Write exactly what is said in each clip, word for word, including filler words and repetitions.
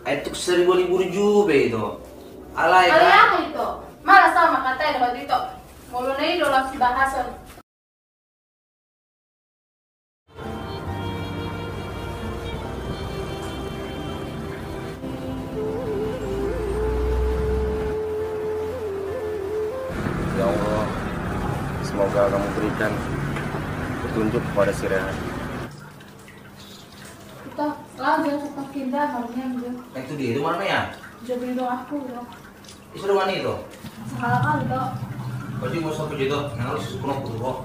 Ai tuk sari boli burju be ito. Alai. Alai kan? Aha ito? Malas au mangkatai dohot ito. Molo na i do laos sibahason. Ya Allah, semoga kamu berikan petunjuk kepada si Rehan. Ito, laho jo, cepat pindah, marnian jo. Eh, itu dia, itu mana ya? Jo, beli dong aku, jo. Ise do mani ito? Sahalak au ito. Berarti mau sampai jatuh, yang harus sepenuh kudu kok.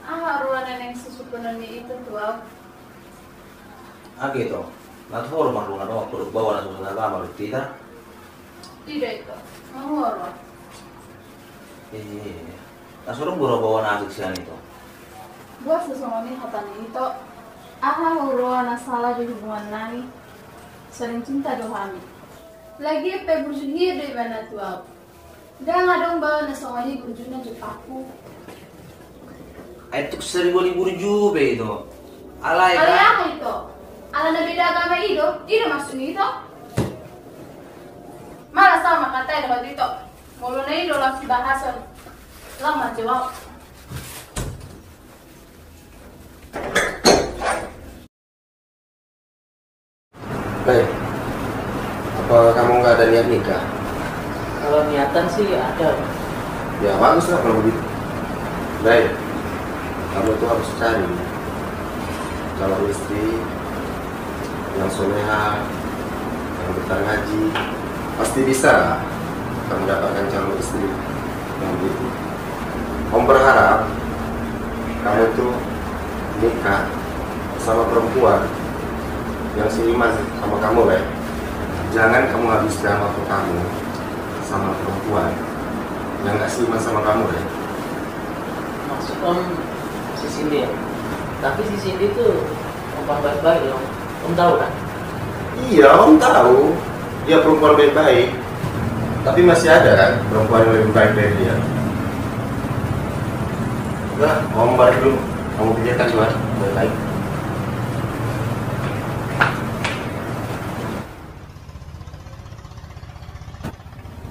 Aha ruana naeng sisuponon ni ito tu au? Age ito. Na tu horo marlunga do, kudu bawa na susah apa, malu tita. Tidak ito. Mau horo. Eh. Na so dung boru baoa na asing sian ito. Boasa songon i hata ni ito? Aha huroha na sala di hubungan nami? Saling cinta do hami. Lagian pe burju hir do ibana tu au. Ndang adong baoa na songon i burjuna jupakku. Ai tuk sari boli burju be ito. Alai. Alai kan? Aha ito? Ala na beda agama i do? I do maksud ni ito? Malas au mangkatai dohot ito. Molo na i do laos sibahason. Laho ma jo au. Baik. Apa kamu nggak ada niat nikah? Kalau niatan sih ada. Ya, bagus lah kalau begitu. Baik. Kamu tuh harus cari calon istri yang soleha, yang betah ngaji, pasti bisa lah kamu dapatkan calon istri yang begitu. Om berharap kamu tuh nikah sama perempuan yang seiman sama kamu, Leh. Jangan kamu habiskan waktu kamu sama perempuan yang gak seiman sama kamu, Leh. Maksud Om si Cindy ya? Tapi si Cindy tuh perempuan baik-baik loh. Om tahu kan? Iya, Om tahu. Dia perempuan baik-baik. Tapi masih ada kan perempuan yang lebih baik dari dia. Udah, Om balik dulu. Kamu pikirkan dulu, baik-baik.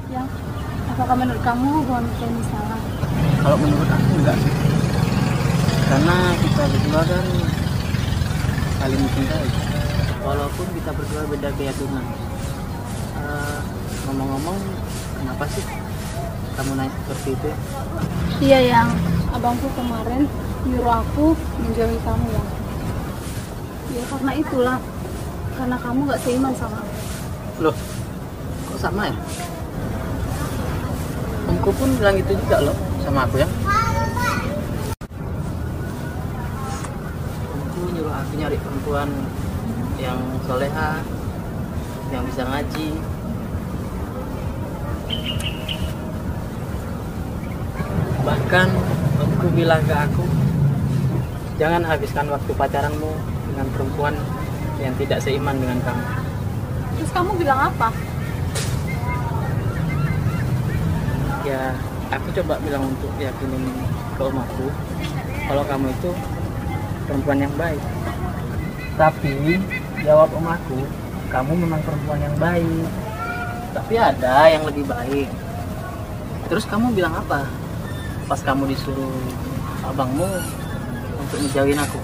Yang, apakah menurut kamu hubungan kita ini salah? Kalau menurut aku enggak sih. Karena kita berdua kan saling mencintai. Walaupun kita berdua beda keyakinan. Eh, ngomong-ngomong, kenapa sih kamu nanya seperti itu? Iya, Yang. Abangku kemarin nyuruh aku menjauhi kamu, Yang. Ya, karena itulah. Karena kamu gak seiman sama aku. Loh, kok sama ya? Omku pun bilang gitu juga loh sama aku ya. Omku nyuruh aku nyari perempuan yang soleha, yang bisa ngaji. Bahkan omku bilang ke aku, jangan habiskan waktu pacaranmu dengan perempuan yang tidak seiman dengan kamu. Terus kamu bilang apa? Ya, aku coba bilang untuk yakinin ke om aku kalau kamu itu perempuan yang baik. Tapi jawab om aku, kamu memang perempuan yang baik. Tapi ada yang lebih baik. Terus kamu bilang apa pas kamu disuruh abangmu untuk ngejauhin aku?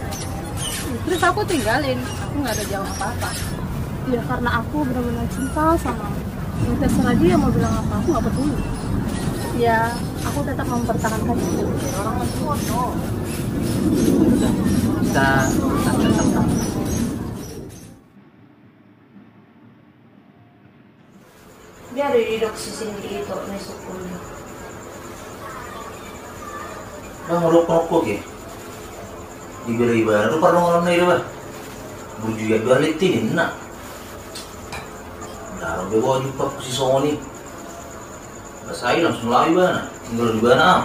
Terus aku tinggalin, aku nggak ada jawab apa-apa. Ya karena aku benar-benar cinta sama kamu. Ya terserah dia mau bilang apa, aku nggak peduli. Ya aku tetap mempertahankan itu. Kita santai-santai. Dia ada di dok sisi di itu, na isuk kuliah. Bang, rokok, rokok ya? Dibela ibana tu parnongolan na ida, Bang. Burju ia balik tini, nak. Dalam dia wajib pak si songon i. Pas ai langsung lawi bana, tinggal di bana am.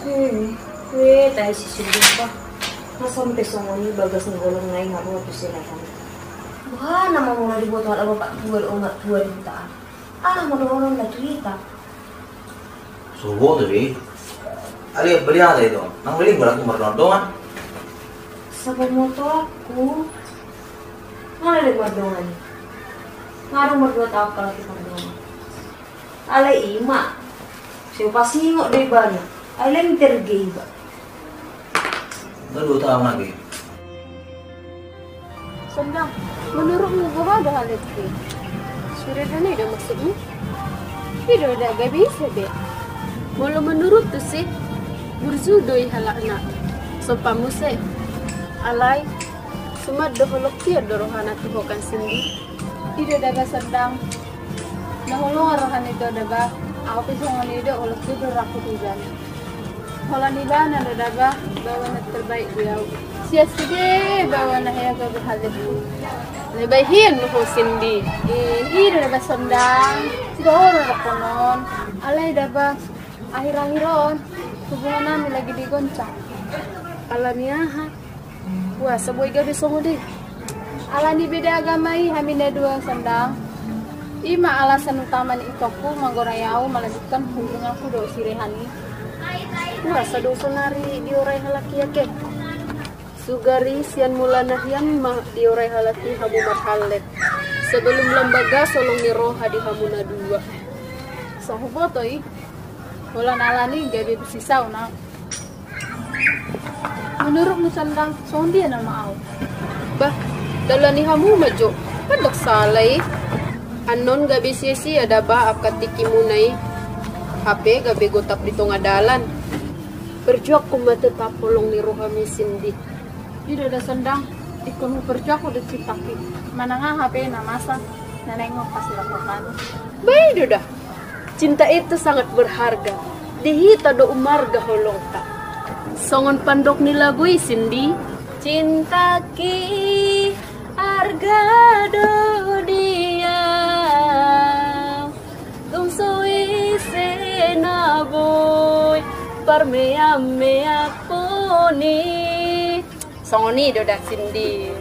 Hmm, weh, tai si Sudin, Pak. Masa sampai songon i bagas ni golong nai ngaruh tu si Rehan. Wah, nama mula dibuat wala bapak tua, ongat tua di huta. Ah, mula orang na cerita. Sobo tu deh. Ari beli ada itu. Nang beli berarti merdongan. Pamotoanku, nga leleng mardongan i. Nga adong mardua taon halak i mardongan. Alai ima, sai hupasingot do ibana. Ai leleng terge iba. Nga dua taon lagi. Sondang, menurutmu boha do halak i? Sireda ni do maksudmu? I do da, gabe ise be. Molo menurutku sih, burju do i halakna. Sompa muse. Alai, suman do holong hian do rohana tu ho kan Sindi. I do da ba Sondang. Na holong rohana i do da ba, au pe songon i do holong hian do rohangku tu ibana. Holan ibana do da ba, baoa na terbaik di au. Sian sude baoa na hea gabe halak i. Lebai hian ho Sindi. Eh, i do da ba Sondang. Sudah ora dohonon. Alai da ba, akhir-akhir on hubungan nami lagi digoncang. Alani aha? Boasa boi gabe songon i? Alani beda agama i hami na dua Sondang. Ima alasan utama ni ingkon ku manggorai au malanjutkan hubunganku dohot si Rehan i. Boasa do sonari diorai halak i angka? Sugari sian mulana hian ma diorai halak i hamu marhallet. Sebelum lambat gas holong ni roha di hamu na dua. Songon huboto i. Holan alani gabe bersisa unang. Menurutmu Sondang, songon dia nama au? Bah, dalan ni hamu ma jo, ndang sala i. Annon gabe sia-sia da ba angka tingkimuna i. Hape gabe gotap di tonga dalan. Perjuangku ma tetap holong ni rohami Sindi. I do da Sondang, ingkon huperjuangku do cintaki. Manang aha pe na masa, na naeng on pasti lakukan. Bah i do da. Cinta itu sangat berharga. Di hita do umarga holongta. Songon pandok ni lagu i Sindi. Cintaki arga do dia. Tung so ise na boi parmeak-meak poni. Songon i do da Sindi.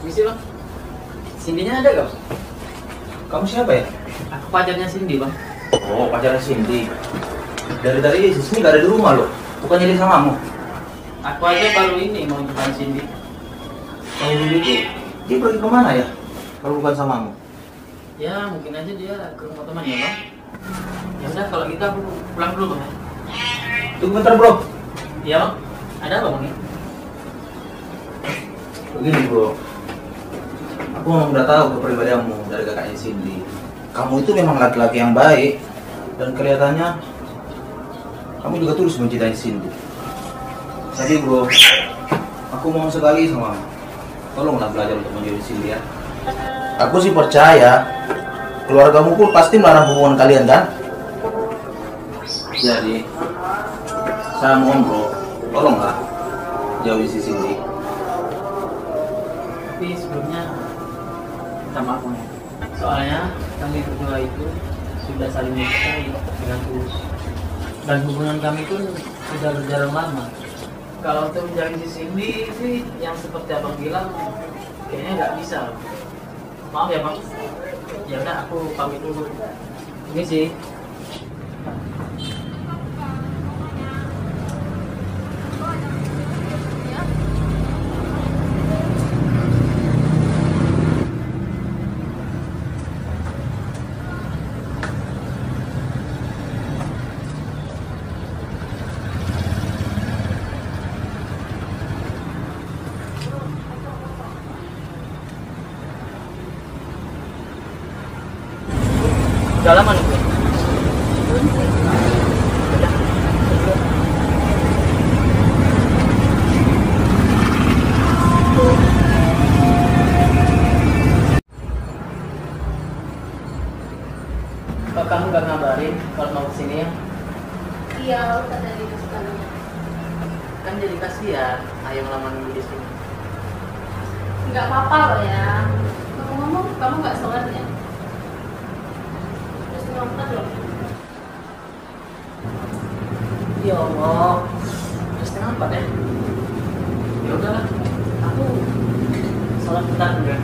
Misi, Bang. Sindinya ada gak? Kamu siapa ya? Aku pacarnya Sindi, Bang. Oh, pacarnya Sindi. Dari tadi si Sindi gak ada di rumah loh. Bukannya dia samamu? Aku aja baru ini mau jumpa Sindi. Kalau begitu, dia pergi kemana ya? Kalau bukan samamu? Ya, mungkin aja dia ke rumah teman ya, Bang. Ya udah, kalau gitu aku pulang dulu, Bang. Tunggu bentar, Bro. Iya, Bang. Ada apa, Bang, ya? Begini, Bro. Aku memang udah tahu kepribadianmu dari kakaknya Cindy. Kamu itu memang laki-laki yang baik dan kelihatannya kamu juga tulus mencintai Cindy. Jadi, Bro, aku mohon sekali sama kamu, tolonglah belajar untuk menjauhi Cindy, ya. Aku sih percaya keluargamu pun pasti melarang hubungan kalian, kan? Jadi, saya mohon, Bro, tolonglah jauhi si Cindy. Tapi sebelumnya, minta maaf, Bang, ya. Soalnya kami berdua itu sudah saling mencintai dengan tulus. Dan hubungan kami pun sudah berjalan lama. Kalau untuk menjalin si Cindy sih, yang seperti abang bilang, kayaknya nggak bisa. Maaf ya, Bang. Ya udah, aku pamit dulu. Ini sih. Udah lama nunggu. Kok kamu gak ngabarin kalau mau kesini ya? Iya, aku kan tadi di sana. Kan jadi kasihan, ayo lama nunggu di sini. Nggak apa-apa loh ya. Ngomong-ngomong, kamu nggak sholat ya? Terus kenapa loh? Ya Allah, udah setengah empat ya? Ya udahlah, aku sholat bentar dulu ya.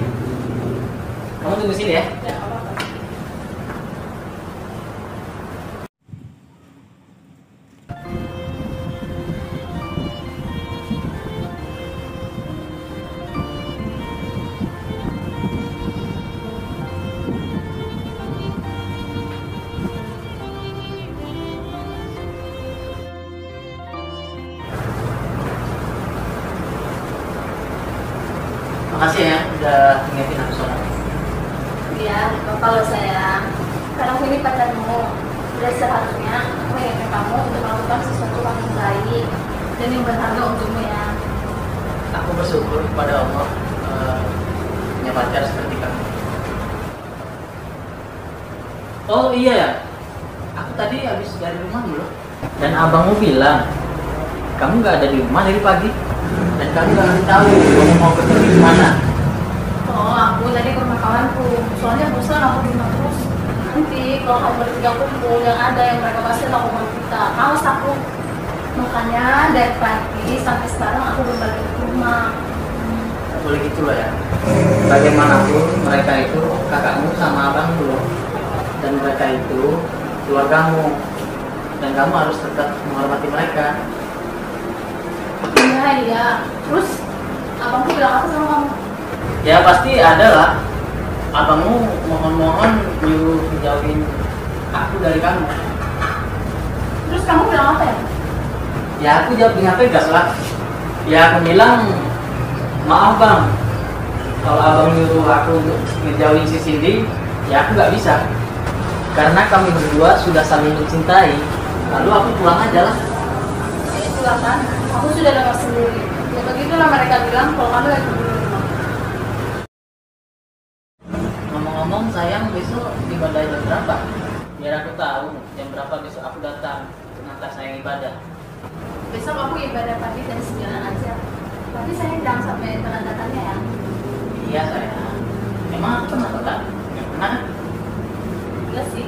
Kamu tunggu sini ya. Ya, apa-apa. Ingetin aku soalnya. Iya, nggak apa-apa loh sayang. Karena aku ini pacarmu. Udah seharusnya aku mengingatkan kamu untuk melakukan sesuatu yang lebih baik dan yang berharga untukmu ya. Aku bersyukur kepada Allah, eh, punya pacar seperti kamu. Oh iya ya, aku tadi habis dari rumahmu loh. Dan abangmu bilang, kamu nggak ada di rumah dari pagi. Dan kami nggak tahu kamu mau pergi ke mana. Oh, aku tadi ke rumah kawanku. Soalnya bosan aku di rumah terus. Nanti kalau kami bertiga kumpul, yang ada yang mereka pasti lakukan kita. Males aku. Makanya dari pagi sampai sekarang aku belum balik ke rumah. Boleh gitu loh ya. Bagaimanapun mereka itu kakakmu sama abangmu loh. Dan mereka itu keluargamu. Dan kamu harus tetap menghormati mereka. Iya, iya. Terus, abangku bilang apa sama kamu? Ya, pasti ada lah. Abangmu mohon-mohon nyuruh jauhin aku dari kamu. Terus kamu bilang apa ya? Ya, aku jawab dengan tegas lah. Ya, aku bilang, maaf bang, kalau abang nyuruh aku untuk ngejauhin si Cindy, ya aku nggak bisa. Karena kami berdua sudah saling mencintai, lalu aku pulang aja lah. Ya itulah kan, aku sudah dengar sendiri. Ya begitulah mereka bilang kalau kamu lagi berdua. Ngomong-ngomong, sayang besok ibadah jam berapa? Biar aku tahu jam berapa besok aku datang untuk ngantar sayang ibadah. Besok aku ibadah pagi jam sembilan aja. Tapi sayang jangan sampai telat datangnya ya. Iya sayang. Emang aku pernah telat? Nggak pernah kan? Enggak sih.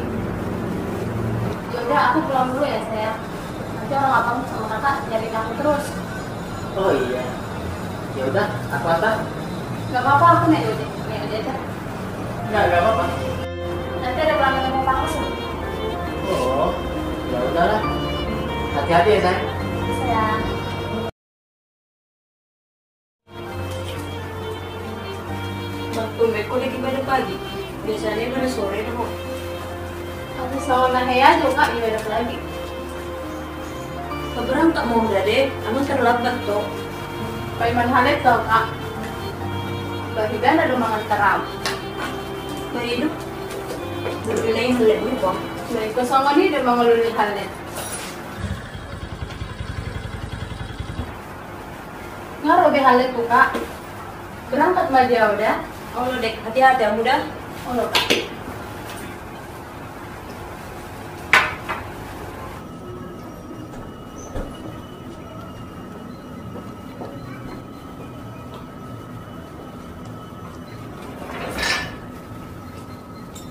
Ya udah, aku pulang dulu ya sayang. Nanti orang abang sama kakak nyariin aku terus. Oh iya. Ya udah, aku antar. Nggak apa-apa, aku naik ojek, naik ojek aja. Nggak, nggak apa-apa. Nanti ada pelanggan yang mau pakai sih. Oh, ya udahlah. Hati-hati ya sayang. Sayang. Bang, tumben ho dek ibadah pagi. Biasanya ibadah sore dohot. Habis lawan na hea jo kak ibadah pagi. Berangkat ma ho da dek, aman terlambat to. Paima halet do kak. Bahi bana do mangantar au. Bahi do. Bulu lain halet do bang. Bahi kosongon i do mangoluli halet. Nga ro be haletku kak. Berangkat ma jo au da. Olo dek, hati-hati hamu da. Olo kak.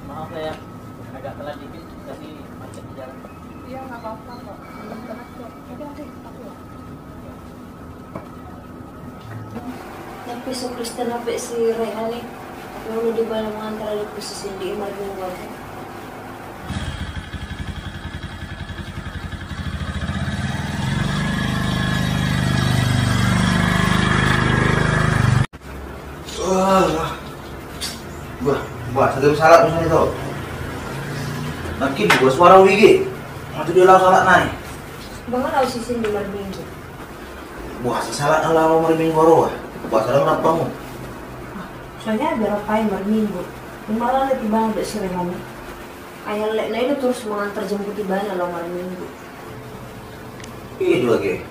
Maaf ya, agak telat dikit, tadi macet di jalan. Iya, nggak apa-apa kok. Belum telat kok. Oke, oke, aku ya. Tapi so Kristen apa si Rehani? Lalu di bala mangantar adik ku si Cindy, Marminggu. Wah, wah, sadam salak misalnya tau. Makin dua suara wige. Matu dia lau salak nai. Bangun au si Cindy Marminggu. Buasa salak na laho Marminggu ro ah. Buasa dang rap hamu. Soalnya ada rapai Marminggu. Imala na tiba na si Rehani. Ai hallet na i do terus mangantar jemput ibana laho Marminggu. Iya juga ke.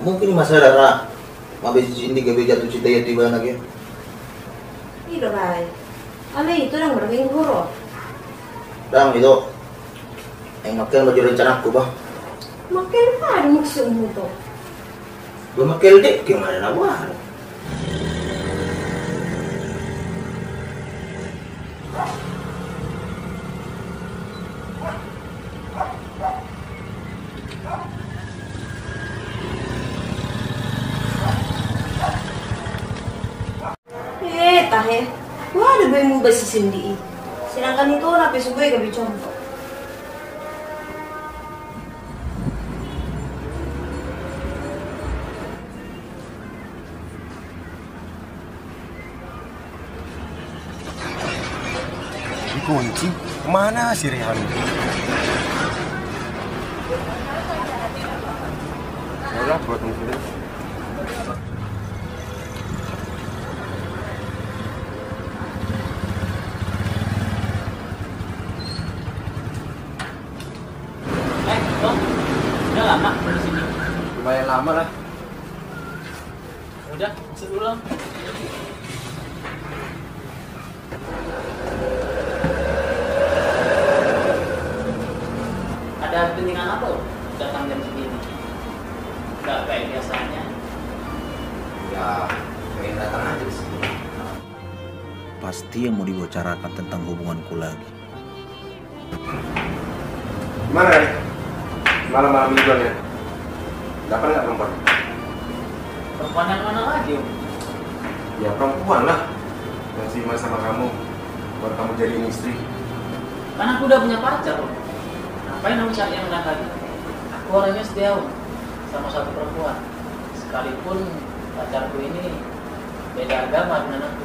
Mungkin masalah ra. Mabe si Cindy gabe jatuh cinta ia tu ibana ke. Iya do rai. Alai itu dang Marminggu ro. Dang itu. Yang makin lo jadi rencanaku bah. Makin apa ada maksudmu tuh? Bah makin dek gimana na buah. Eh, tahe. Wah, ada bayi muba si Cindy i. Sedangkan itu na pe sugo i gabe contoh. Dikunci? Mana si Rehan? Udah, buat mungkin. Udah lama di sini? Lumayan lama lah. Udah, masuk dulu. Ada kepentingan apa datang jam segini? Nggak kayak biasanya. Ya, pengen datang aja di sini. Pasti yang mau dibicarakan tentang hubunganku lagi. Gimana, Rik? Malam-malam mingguan ya? Dapat nggak perempuan? Perempuan yang mana lagi, Om? Ya, perempuan lah. Yang seiman sama kamu. Buat kamu jadiin istri. Kan aku udah punya pacar, Om. Ngapain aku cari yang lain lagi? Aku orangnya setia, Om. Sama satu perempuan. Sekalipun pacarku ini beda agama dengan aku.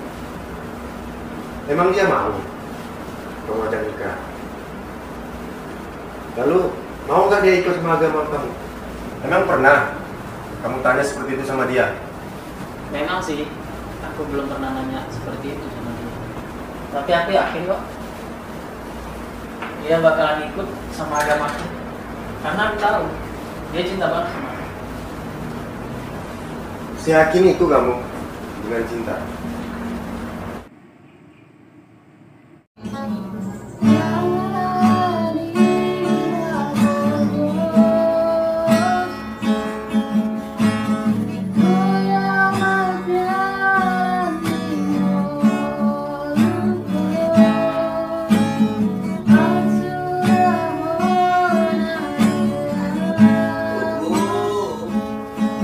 Emang dia mau kamu ajak nikah? Lalu, mau nggak dia ikut sama agama kamu? Emang pernah kamu tanya seperti itu sama dia? Memang sih, aku belum pernah nanya seperti itu sama dia. Tapi aku yakin kok, dia bakalan ikut sama agamaku. Karena aku tahu, dia cinta banget sama aku. Seyakin itu kamu dengan cinta?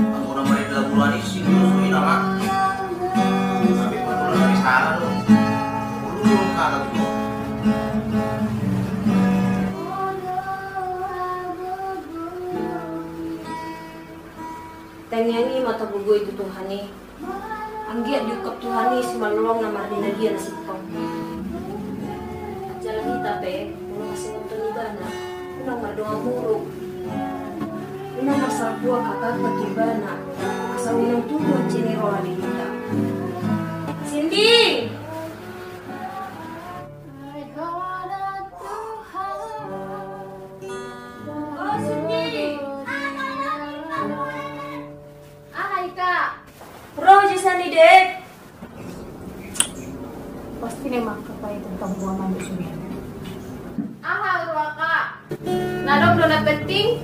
Anggo na marende laburan i, sindur so i nama. Tapi pun ulang dari sana do. Ulu do kalah tu. Tangiangi ma tabo i tu Tuhan i. Anggiat diungkap Tuhan i simalolong na marnida dia na singkop. Jala hita pe, molo masingot ibana, unang mardongan muruk. Unang marsalakuan hakakak tu ibana, asa unang tubu hansit ni roha di hita. Sinding! O, Sinding! Aha, Ika? Ro jo sian i, Dek. Pasti na mangkatai tentang hubungan mandok sudah. Aha, ro, Aka? Na adong do na penting?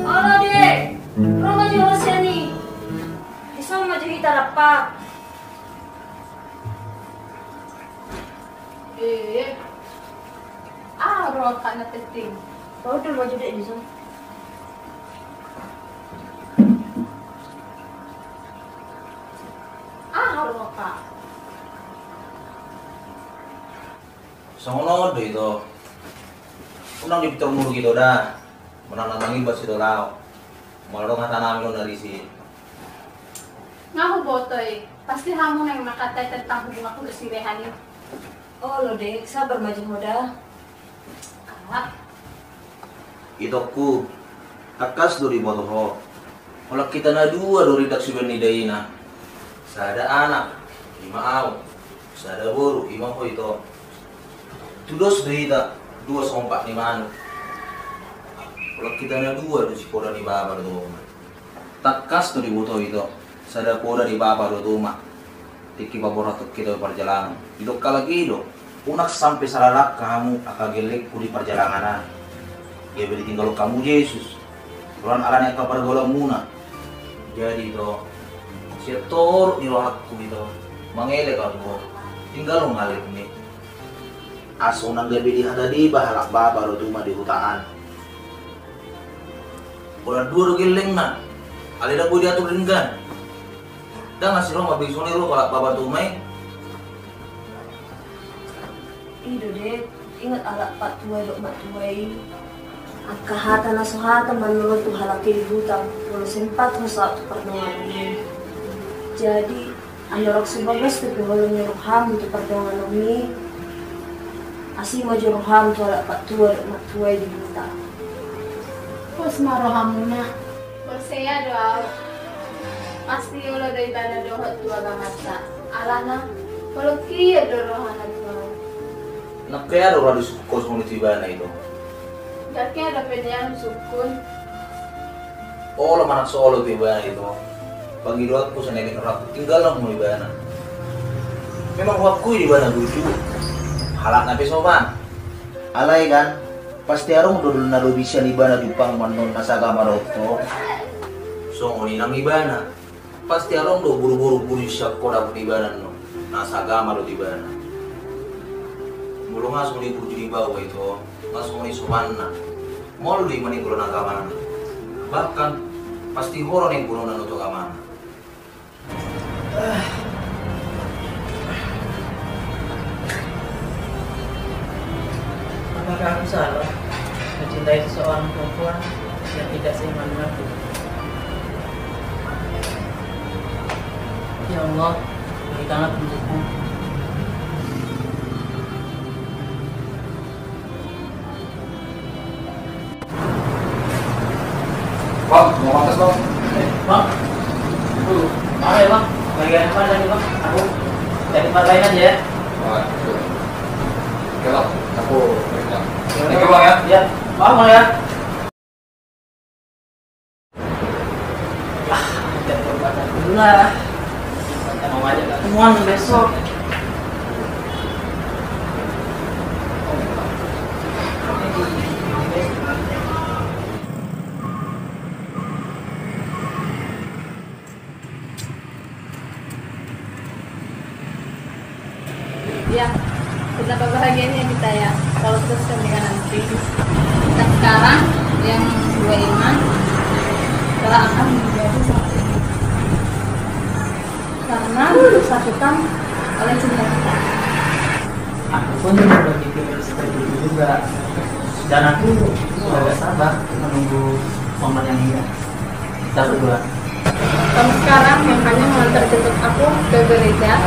Olo, Dek. Ro ma jo ho sian i. Dison ma jo hita rap. Eh. Aha, ro, Aka, na penting? Ro do ma jo, Dek, dison. Aha, ro, Aka? Songon on do ito. Unang dipintor muruk ito da. Manang na mangimbar sitolao. Molo adong hata nami on na risi. Nga huboto i. Pasti hamu naeng mangkatai tentang hubunganku dohot si Rehan i. Olo, Dek, sabar ma jo ho da. Ah. Itongku, tangkas do diboto ho. Holan hita na dua do rindang sibaen ni daina. Sada anak, ima au. Sada boru, ima ho ito. Tudos do hita, dua sompak ni manuk. Holan hita na dua do sipoda ni bapa dohot oma. Tangkas do diboto ho ito, sada poda ni bapa dohot oma. Tingki paborhathon hita tu parjalangan. Didok halak i do, unang sampe sala langka hamu angka gellengku di parjalangan an. Gabe ditinggalhon hamu Jesus. Holan ala ni angka pargaulanmuna. Jadi ito, sian torop ni rohangku ito, mangelek au tu ho. Tinggalhon halak i. Asa unang gabe dihata deba halak bapa dohot oma di huta an. Holan dua do gellengna, alai ndang boi diatur denggan. Ndang asi ro mambege songon i ro halak bapa dohot oma i. I do, Dek, ingot halak patua dohot matua i. Angka hata na so hata manolong tu halak i di huta, molo sempat ho saut tu pardonganon i. Jadi, andorang so bagas dope holong ni roham tu pardonganon i, asi ma jo roham tu halak patua dohot matua i di huta. Pos ma rohamuna. Porsea do au. Pasti olo do ibana dohot tu agamanta. Alana holong hian do rohana tu au. Nang pe adong ra disukkon songon i tu ibana ito. Kaki ada penian sukun. Olo manang so olo tu ibana ito. Pangidoanku sian na binoanku tinggal na muna ibana. Memang huakui di ibana burju. Halak na pe sopan. Alai kan pasti adong do na lobi sian ibana jumpang manon na sagama dohot ho. Songon i nang ibana. Pasti adong do boru-boru burju sian ho dapot ibana annon na sagama dohot ibana. Molo nga songon i burju ni baoa ito, nga songon i sopanna. Maol do i manigor na agamana. Bahkan pasti ho do na inggononan tu agamana. Apakah aku salah mencintai seseorang perempuan yang tidak seiman denganku? Ya Allah, berikanlah petunjukmu. Bang, mau makan, Bang? Eh, Bang. Tuh, mana ya, Bang? Lagi ada apa tadi, Bang? Aku cari tempat lain aja ya. Oh, gitu. Oke, Bang. Aku balik, Bang. Thank you, Bang, ya. Iya. Bang, mau ya? Ah, jangan terbatas dulu lah. Kita mau ngajak ketemuan besok. Ya, betapa bahagianya kita ya, kalau kita sudah menikah nanti. Dan sekarang yang dua iman telah akan menjadi satu iman. Karena bersatukan oleh cinta kita. Aku pun berpikir seperti itu juga. Dan aku sudah gak sabar menunggu momen yang indah. Kita berdua. Kamu sekarang yang hanya mengantar jemput aku ke gereja.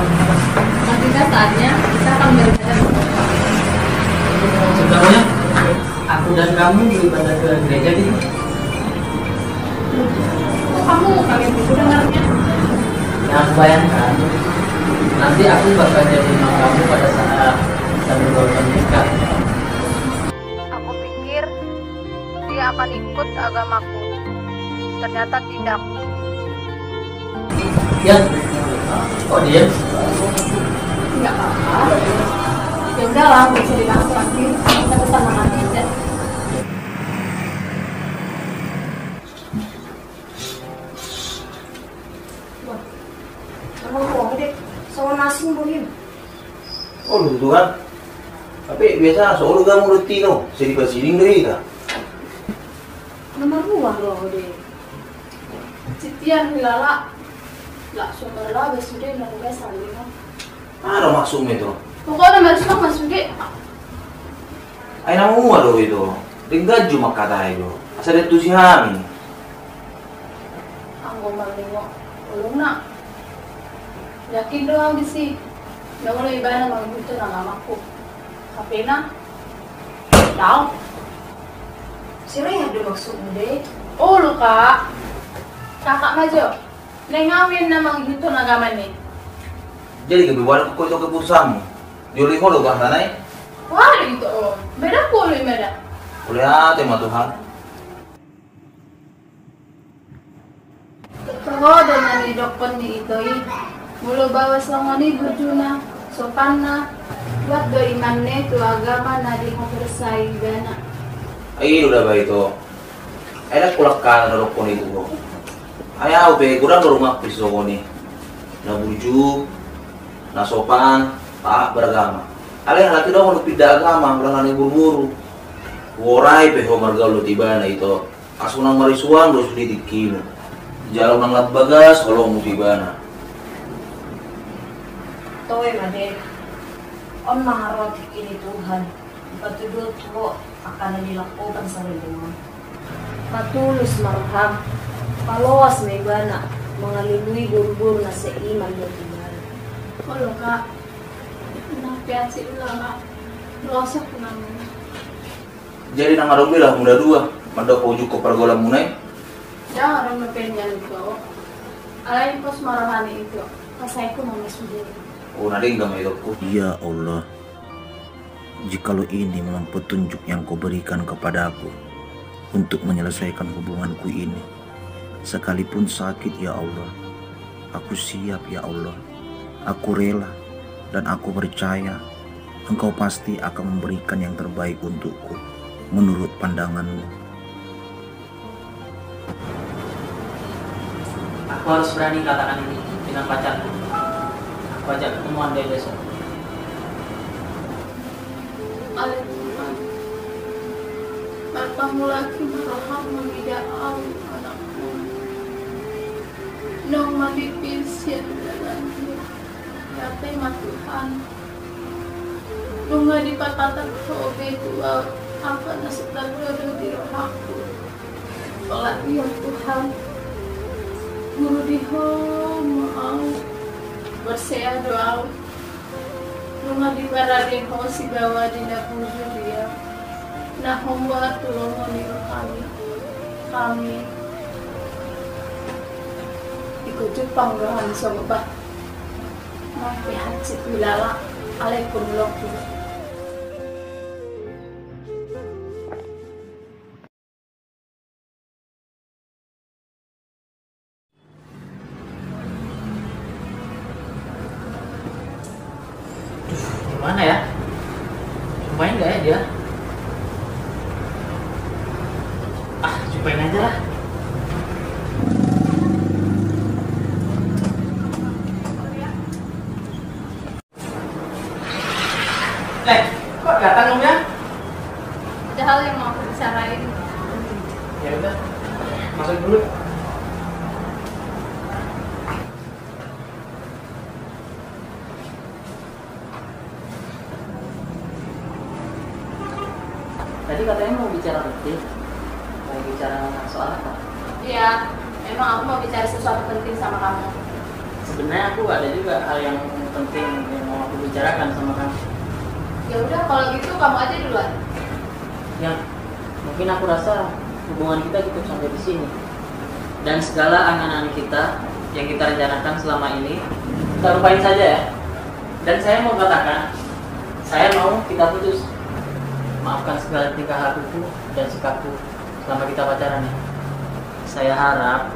Maka saatnya kita akan beribadah. Sebenarnya aku dan kamu beribadah ke gereja gitu. Kok kamu kaget gitu dengarnya? Yang aku bayangkan, nanti aku bakal jadi imam kamu pada saat kita berbaur nikah. Aku pikir dia akan ikut agamaku. Ternyata tidak. Ya, oh dia. Nggak apa-apa. Ya udahlah, nggak usah dibahas lagi. Kita pesan makan aja. Wah, emang kau deh, sama nasi bohim. Oh, lu tuh kan. Tapi biasa so olo gamu roti no, sedih pas ini dari kita. Nomor dua lo deh. Sitian hilala. Lah, sumber lah, sudah nomor dua saling. Aha maksudmu itu? Pokokna marsuma ma sude. Ai na mamua do ito. Denggan jo mangkatai do. Asa diantusi hami. Anggo marningot ulungna. Yakin do au disi. Nda olo ibana mangihuthon agamaku. Hapena. Dao. Sirehat do maksudmu de? Olo, Kak. Kakak ma jo. Naeng au ninna mangihuthon agama ni. Jadi gabe boanku ito keputusanmu. Dioloi ho do Tuhan tanai. Wah, ito. Beda polo i mada. Oleh ate ma Tuhan. Toho do na nidokkon ni ito i. Molo baoa songon i burjuna, sopanna, kuat do imanna tu agama na dihaporseai ibana. Ai i do da ba ito. Ai ndang pola hata na dokkon i tu ho. Ai au pe godang do rumangku songon i. Na burju, na sopan, taat beragama. Alai halak i do molo pinda agama, ulaon na boru-boru. Huorai pe ho margaul dohot ibana ito. Asa unang marisuang do sude tingkimu. Jala unang lam bagas holongmu tu ibana. Toe ma de. On ma haroa tingki ni Tuhan. Dipatuduhon tu ho angka na nilangkoban saluhutna. Patulus ma roham, paloas ma ibana mangalului boru-boru na seiman dohot ibana. Olo, Kak. Nang pe asi ula, Kak. Losok namanya. Jadi nang adong be laho muna dua mandok paujungkon pargaulanmuna i? Ndang adong dope nian ito. Alai pos ma roha ni ito. Pasaeku ma sude. O, na denggan ma ito. Ya Allah. Jikalau ini memang petunjuk yang Kau berikan kepadaku untuk menyelesaikan hubunganku ini, sekalipun sakit, ya Allah, aku siap, ya Allah. Aku rela dan aku percaya Engkau pasti akan memberikan yang terbaik untukku menurut pandangan-Mu. Aku harus berani katakan ini dengan pacarku. Aku ajak ketemuan dia besok. Ale Tuhan, marpamulaan ma roham mangida au, anakmu. Naung mapipir sian dalan dia. Ia pe ma Tuhan. Nunga dipatangkas Ho be tu au angka na so targodo di rohangku. Pola ia Tuhan, guru di Ho ma au. Porsea do au. Nunga diparade Ho sibawa di na bujur ia. Na hombar tu lomo ni rohami. Hami. Iko jumpang rohami songon bah. Mate hansit milala, alai pun loku. Di mana ya? Jumpain nggak ya dia? Ah, jumpain aja lah. Eh, kok datang kamu ya? Ada hal yang mau aku bicarain. Ya udah, masuk dulu. Tadi katanya mau bicara penting. Mau bicara soal apa? Iya, emang aku mau bicara sesuatu penting sama kamu. Sebenarnya aku ada juga hal yang penting yang mau aku bicarakan sama kamu. Ya udah, kalau gitu kamu aja duluan. Ya, mungkin aku rasa hubungan kita cukup sampai di sini. Dan segala angan-angan kita yang kita rencanakan selama ini, kita lupain saja ya. Dan saya mau katakan, saya mau kita putus. Maafkan segala tingkah lakuku dan sikapku selama kita pacaran ya. Saya harap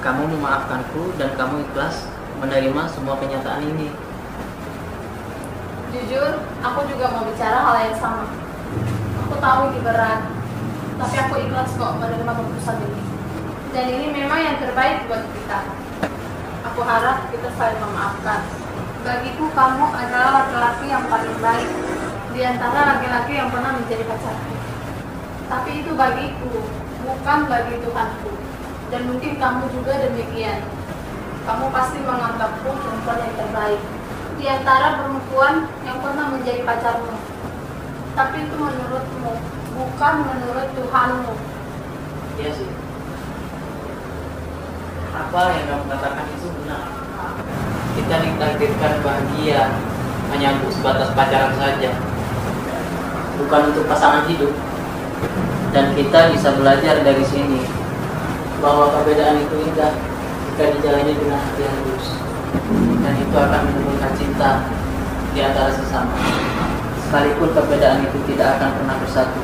kamu memaafkanku dan kamu ikhlas menerima semua kenyataan ini. Jujur, aku juga mau bicara hal yang sama. Aku tahu ini berat, tapi aku ikhlas kok menerima keputusan ini. Dan ini memang yang terbaik buat kita. Aku harap kita saling memaafkan. Bagiku, kamu adalah laki-laki yang paling baik di antara laki-laki yang pernah menjadi pacarku. Tapi itu bagiku, bukan bagi Tuhanku. Dan mungkin kamu juga demikian. Kamu pasti menganggapku perempuan yang terbaik di antara perempuan yang pernah menjadi pacarmu. Tapi itu menurutmu, bukan menurut Tuhanmu. Iya sih. Apa yang kamu katakan itu benar. Kita ditakdirkan bahagia hanya untuk sebatas pacaran saja, bukan untuk pasangan hidup. Dan kita bisa belajar dari sini bahwa perbedaan itu indah jika dijalani dengan hati yang tulus. Dan itu akan menimbulkan cinta di antara sesama. Sekalipun perbedaan itu tidak akan pernah bersatu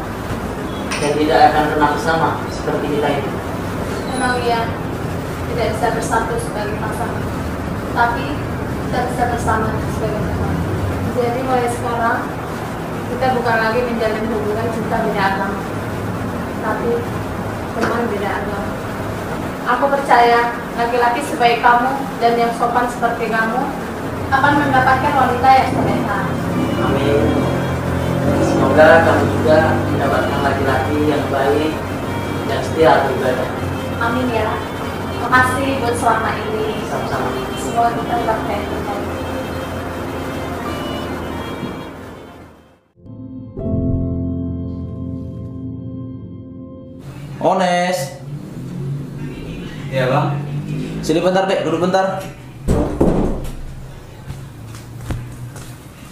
dan tidak akan pernah bersama seperti kita ini. Memang iya, tidak bisa bersatu sebagai pasangan, tapi kita bisa bersama sebagai teman. Jadi mulai sekarang, kita bukan lagi menjalin hubungan cinta beda agama, tapi teman beda agama. Aku percaya laki-laki sebaik kamu dan yang sopan seperti kamu akan mendapatkan wanita yang soleha. Amin. Semoga kamu juga mendapatkan laki-laki yang baik dan setia beribadah. Amin ya. Makasih buat selama ini. Sama-sama. Semoga kita tetap kayak kita. Ones. Iya, Bang. Sini bentar, Dek. Duduk bentar.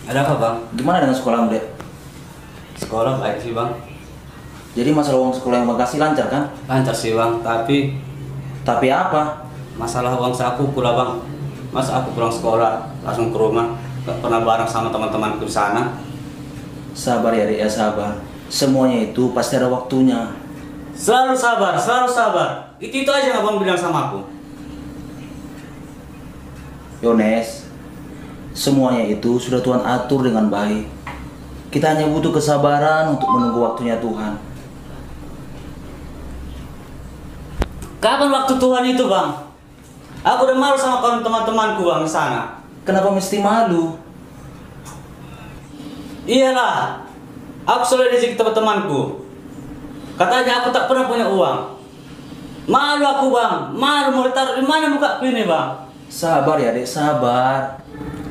Ada apa, Bang? Gimana dengan sekolahmu, Dek? Sekolah baik sih, Bang. Jadi masalah uang sekolah yang Bang kasih lancar, kan? Lancar sih, Bang, tapi... Tapi apa? Masalah uang sakuku lah, Bang. Masa aku pulang sekolah, langsung ke rumah, gak pernah bareng sama teman-temanku di sana. Sabar ya, Dek, ya, sabar. Semuanya itu pasti ada waktunya. Selalu sabar, selalu sabar. Itu, itu aja yang abang bilang sama aku. Yones, semuanya itu sudah Tuhan atur dengan baik. Kita hanya butuh kesabaran untuk menunggu waktunya Tuhan. Kapan waktu Tuhan itu, Bang? Aku udah malu sama kawan teman-temanku, Bang, di sana. Kenapa mesti malu? Iyalah, aku selalu diejek teman-temanku. Katanya aku tak pernah punya uang. Malu aku, Bang, malu, mau ditaruh di mana mukaku ini, Bang? Sabar ya, Dek, sabar.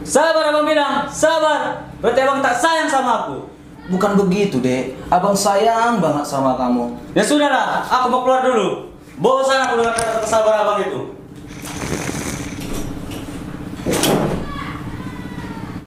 Sabar, abang bilang, sabar. Berarti abang tak sayang sama aku. Bukan begitu, Dek. Abang sayang banget sama kamu. Ya sudahlah, aku mau keluar dulu. Bosan aku dengan kata-kata sabar abang itu.